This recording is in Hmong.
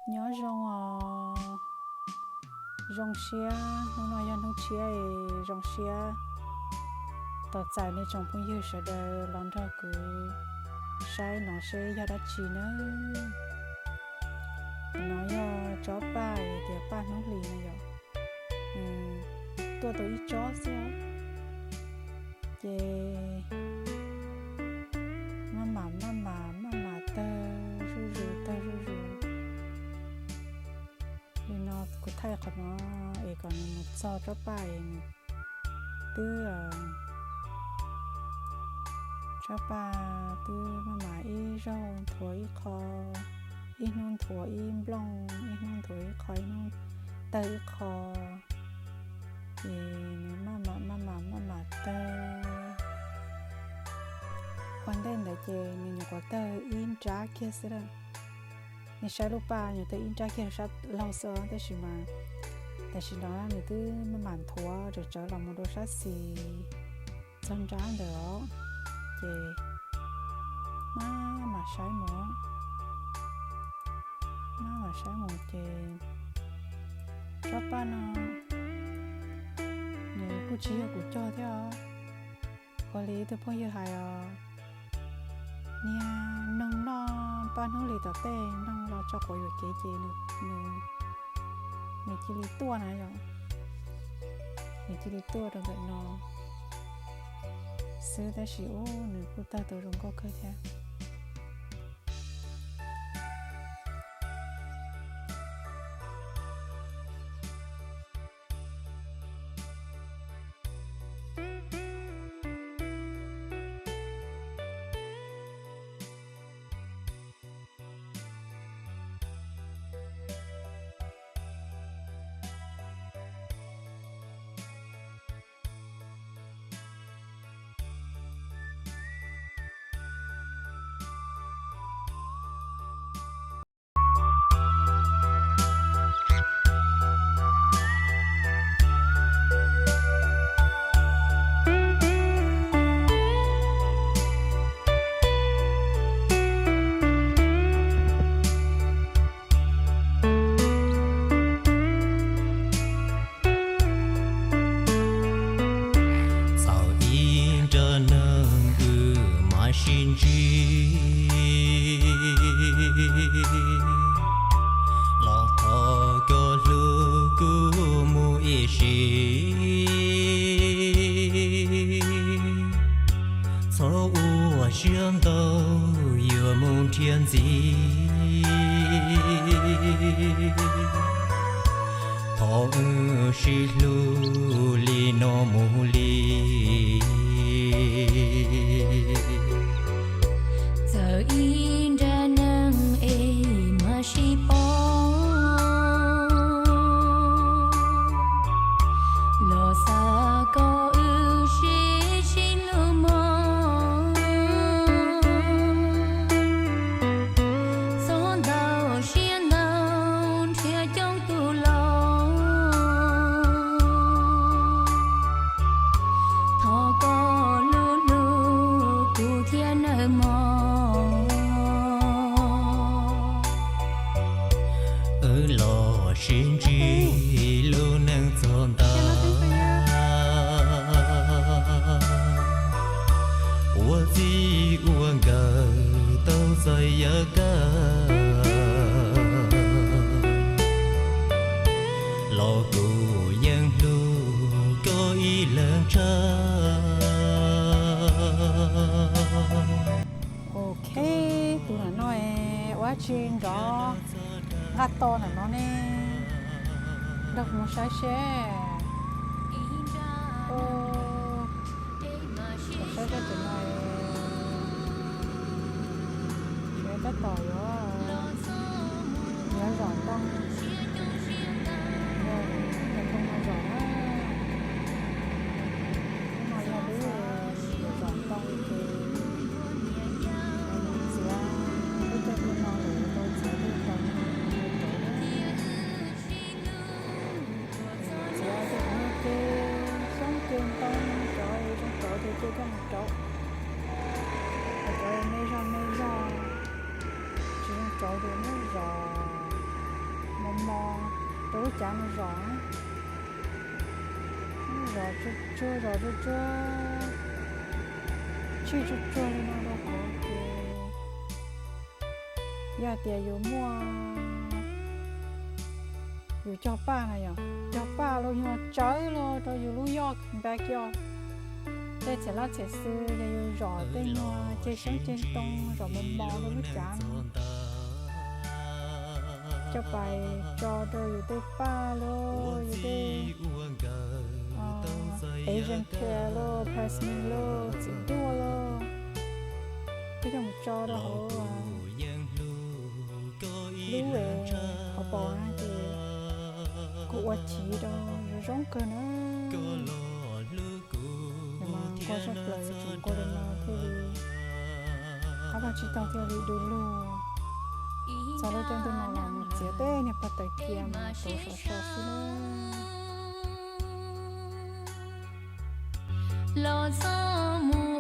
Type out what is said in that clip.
Nyob zoo os, zoo siab, hnub no yog hnub tshiab es zoo siab tos txais nej tsoom phooj ywg sawv daws los nrog kuv saib no seb yog dab tsi nawb. No yog tsob paj es tias paj hnub hlis no yom, nws tuaj tau ib tsob xwb ces maj mam maj mam maj mam tawg zuj zus tawg zuj zus. Li no kuv thaij qhov no es kom nws mus txog tsob paj es nws twb, tsob paj twb maj mam ib zaug nthuav ib qho, ib hnub nthuav ib nplooj, ib hnub nthuav ib qho, ib hnub tawg ib qho, es nws maj mam maj mam maj mam tawg. Ua ntej ntawd ces nws nyuam qhuav tawg ib nrab kiag xwb lawm. Nej saib lub paj nyuam tawg ib nrab kiag sab laug xwb tab sis mas tam sim no nws twb maj mam nthuav tsawv tsawv los mus rau sab xis txog nrab ntawd os. Ces maj mam saib mus, maj mam saib mus ces tsob paj no nws kuj tsis yog kuv cog thiab os. Ua li ib tug phooj ywg hais os, niag noog noj paj hnub hlis tom tej, noog los tso quav yuam kev ces nws cia li tuaj na yom. Nws cia li tuaj rau ntawm no xwb tab sis ub nws kuj tawg tau zoo nkauj kawg thiab. Txawm ib nrab neeg wb mam sib ntsib, los thov koj hlub kuv mus ib sim. Txhob ua siab ntau yuav mus nrhiav ntxiv. Thov wb sib hlub li no mus li. Txawm ib nrab neeg es mam sib pom, los xav kom wb sib sib hlub mog. Txhob ntau siab ntau nrhiav coob tus los. Thov koj hlub hlub kuv thiab nawb mog. Wb los sib ntsib lub neej txog ntawd, ua txij ua nkawm tau txawm yawg kawg, los kuv yeej hlub koj ib leeg tshaj. Ok, tus nam no ua dab tsi nrov nqaj to nam no ne? Nrog kuv mus saib seb. Saib seb tus no es tab tom yuav, yuav zom ntoo, yog tus no zom na. Hnub no yog lub zom ntoo ces yuav mus txiav lub caij ntuj no lawm tau txiav tej taws no rau rauv na. Txiav tej niag kev xyoob kev ntoo, cov zoo rauv ces cia coj mus rauv, cov me zog me zog tsis zoo rauv ces muab zom. cav no zom, zom tsuag tsuag, zom tsuag tsuag, tsij tsuag tsuag li no rau hauv ces yog tias yus muaj, yus cog paj na yom, cog paj los yog tsawv los rau yus lub yoj backyard, tej txhia lab txhia xwb, yog yus zom tej nyuag ceg xyoob ceg ntoo zom mos mos rau lub cav no, coj pais tso rau yus tej paj los yus tej Asian care los, Pap smear los, txiv duaj los, peb coj mus tso rau hauv lub, hauv paus na ces kuj ua chiv rau zoo zoo kawg na. Nws mas nqua zaj plaws yuav tsum nqua li no thiaj li, qab vaj tsib taug thiaj li du lug. Txog lub caij ntuj no los mus txiav tej niag pag tawm cia mas rau saum so xwb na. Los txog mus